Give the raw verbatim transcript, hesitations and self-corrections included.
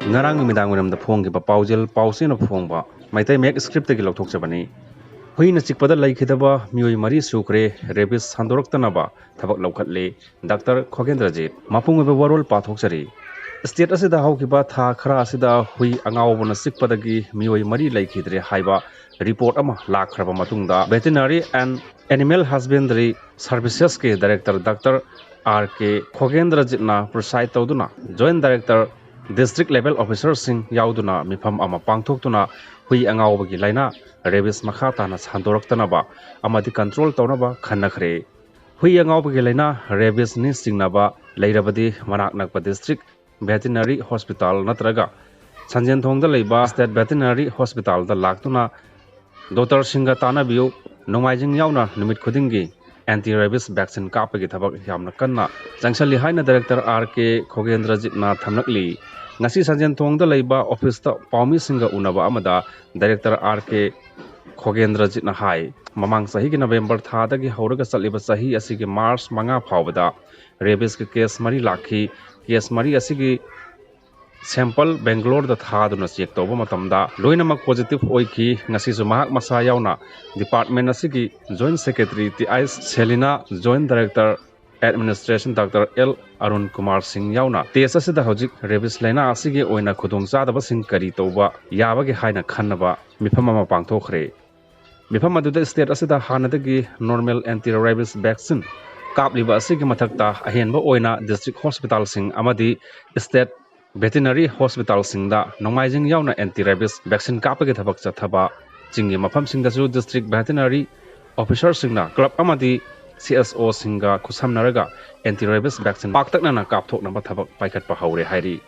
ꯉꯔꯥꯡ ꯅꯨꯃꯤꯗꯥꯡ ꯋꯥꯏꯔꯝꯗ ꯐꯣꯡꯈꯤꯕ ꯄꯥꯎꯖꯦꯜ ꯄꯥꯎꯆꯦꯅ ꯐꯣꯡꯕ ꯃꯩꯇꯩ ꯃꯌꯦꯛ scriptꯇꯒꯤ ꯂꯧꯊꯣꯛꯆꯕꯅꯤ꯫ ꯍꯨꯏꯅ ꯆꯤꯛꯄꯗ ꯂꯩꯈꯤꯗꯕ ꯃꯤꯑꯣꯏ ꯃꯔꯤ ꯁꯨꯈ꯭ꯔꯦ꯫ Rabies ꯁꯟꯗꯣꯔꯛꯇꯅꯕ ꯊꯕꯛ ꯂꯧꯈꯠꯂꯦ꯫ ꯗꯥꯛꯇꯔ ꯈꯣꯒꯦꯟꯗ꯭ꯔꯖꯤꯠ꯫ ꯃꯄꯨꯡ ꯑꯣꯏꯕ ꯋꯥꯔꯣꯜ ꯄꯥꯊꯣꯛꯆꯔꯤ꯫ State ꯑꯁꯤꯗ ꯍꯧꯈꯤꯕ ꯊꯥ ꯈꯔ ꯑꯁꯤꯗ ꯍꯨꯏ ꯑꯉꯥꯎꯕꯅ ꯆꯤꯛꯄꯗꯒꯤ ꯃꯤꯑꯣꯏ ꯃꯔꯤ ꯂꯩꯈꯤꯗ꯭ꯔꯦ ꯍꯥꯏꯕ report ꯑꯃ ꯂꯥꯛꯈ꯭ꯔꯕ ꯃꯇꯨꯡꯗ, Veterinary and Animal Husbandry Servicesꯀꯤ director ꯗꯥꯛꯇꯔ ꯑꯥꯔ ꯀꯦ ꯈꯣꯒꯦꯟꯗ꯭ꯔꯖꯤꯠꯅ preside ꯇꯧꯗꯨꯅ, joint director district level officerꯁꯤꯡ ꯌꯥꯎꯗꯨꯅ ꯃꯤꯐꯝ ꯑꯃ ꯄꯥꯡꯊꯣꯛꯇꯨꯅ ꯍꯨꯏ ꯑꯉꯥꯎꯕꯒꯤ ꯂꯥꯏꯅꯥ Rabies ꯃꯈꯥ ꯇꯥꯅ ꯁꯟꯗꯣꯔꯛꯇꯅꯕ ꯑꯃꯗꯤ control ꯇꯧꯅꯕ ꯈꯟꯅꯈ꯭ꯔꯦ꯫ ꯍꯨꯏ ꯑꯉꯥꯎꯕꯒꯤ ꯂꯥꯏꯅꯥ Rabiesꯅꯤ ꯆꯤꯡꯅꯕ ꯂꯩꯔꯕꯗꯤ ꯃꯅꯥꯛ ꯅꯛꯄ district veterinary hospital ꯅꯠꯇ꯭ꯔꯒ ꯁꯟꯖꯦꯟꯊꯣꯡꯗ ꯂꯩꯕ state veterinary hospitalꯗ ꯂꯥꯛꯇꯨꯅ doctorꯁꯤꯡꯒ ꯇꯥꯟꯅꯕꯤꯌꯨ꯫ ꯅꯣꯡꯃꯥꯏꯖꯤꯡ ꯌꯥꯎꯅ ꯅꯨꯃꯤꯠ ꯈꯨꯗꯤꯡꯒꯤ anti rabies vaccine ꯀꯥꯞꯄꯒꯤ ꯊꯕꯛ ꯌꯥꯝꯅ ꯀꯟꯅ ꯆꯪꯁꯤꯜꯂꯤ ꯍꯥꯏꯅ director ꯑꯥꯔ ꯀꯦ ꯈꯣꯒꯦꯟꯗ꯭ꯔꯖꯤꯠꯅ ꯊꯝꯂꯛꯂꯤ꯫ ꯉꯁꯤ ꯁꯟꯖꯦꯟꯊꯣꯡꯗ ꯂꯩꯕ officeꯇ ꯄꯥꯎꯃꯤꯁꯤꯡꯒ ꯎꯅꯕ ꯑꯃꯗ director ꯑꯥꯔ ꯀꯦ ꯈꯣꯒꯦꯟꯗ꯭ꯔꯖꯤꯠꯅ ꯍꯥꯏ, ꯃꯃꯥꯡ ꯆꯍꯤꯒꯤ November ꯊꯥꯗꯒꯤ ꯍꯧꯔꯒ ꯆꯠꯂꯤꯕ ꯆꯍꯤ ꯑꯁꯤꯒꯤ March ꯃꯉꯥ ꯐꯥꯎꯕꯗ Rabiesꯀꯤ case ꯃꯔꯤ ꯂꯥꯛꯈꯤ꯫ Case ꯃꯔꯤ ꯑꯁꯤꯒꯤ sample Bangaloreꯗ ꯊꯥꯗꯨꯅ check ꯇꯧꯕ ꯃꯇꯝꯗ ꯂꯣꯏꯅꯃꯛ positive ꯑꯣꯏꯈꯤ꯫ ꯉꯁꯤꯁꯨ ꯃꯍꯥꯛ ꯃꯁꯥ ꯌꯥꯎꯅ department ꯑꯁꯤꯒꯤ joint secretary ꯇꯤ ꯑꯥꯏ ꯁꯦꯂꯤꯅꯥ, joint director administration doctor L Arun Kumar Singh ꯌꯥꯎꯅ test ꯑꯁꯤꯗ ꯍꯧꯖꯤꯛ Rabies ꯂꯥꯏꯅꯥ ꯑꯁꯤꯒꯤ ꯑꯣꯏꯅ ꯈꯨꯗꯣꯡꯆꯥꯗꯕꯁꯤꯡ ꯀꯔꯤ ꯇꯧꯕ ꯌꯥꯕꯒꯦ ꯍꯥꯏꯅ ꯈꯟꯅꯕ ꯃꯤꯐꯝ ꯑꯃ ꯄꯥꯡꯊꯣꯛꯈ꯭ꯔꯦ꯫ ꯃꯤꯐꯝ ꯑꯗꯨꯗ state ꯑꯁꯤꯗ ꯍꯥꯟꯅꯗꯒꯤ normal anti rabies vaccine ꯀꯥꯞꯂꯤꯕ ꯑꯁꯤꯒꯤ ꯃꯊꯛꯇ ꯑꯍꯦꯟꯕ ꯑꯣꯏꯅ district hospitalꯁꯤꯡ ꯑꯃꯗꯤ state veterinary hospitalꯁꯤꯡꯗ ꯅꯣꯡꯃꯥꯏꯖꯤꯡ ꯌꯥꯎꯅ anti rabies vaccine ꯀꯥꯞꯄꯒꯤ ꯊꯕꯛ ꯆꯠꯊꯕ, ꯆꯤꯡꯒꯤ ꯃꯐꯝꯁꯤꯡꯗꯁꯨ district veterinary officerꯁꯤꯡꯅ club ꯑꯃꯗꯤ C S ꯑꯣꯁꯤꯡꯒ ꯈꯨꯠꯁꯝꯅꯔꯒ anti rabies vaccine ꯄꯥꯛꯇꯛꯅꯅ ꯀꯥꯞꯊꯣꯛꯅꯕ ꯊꯕꯛ ꯄꯥꯏꯈꯠꯄ ꯍꯧꯔꯦ ꯍꯥꯏꯔꯤ꯫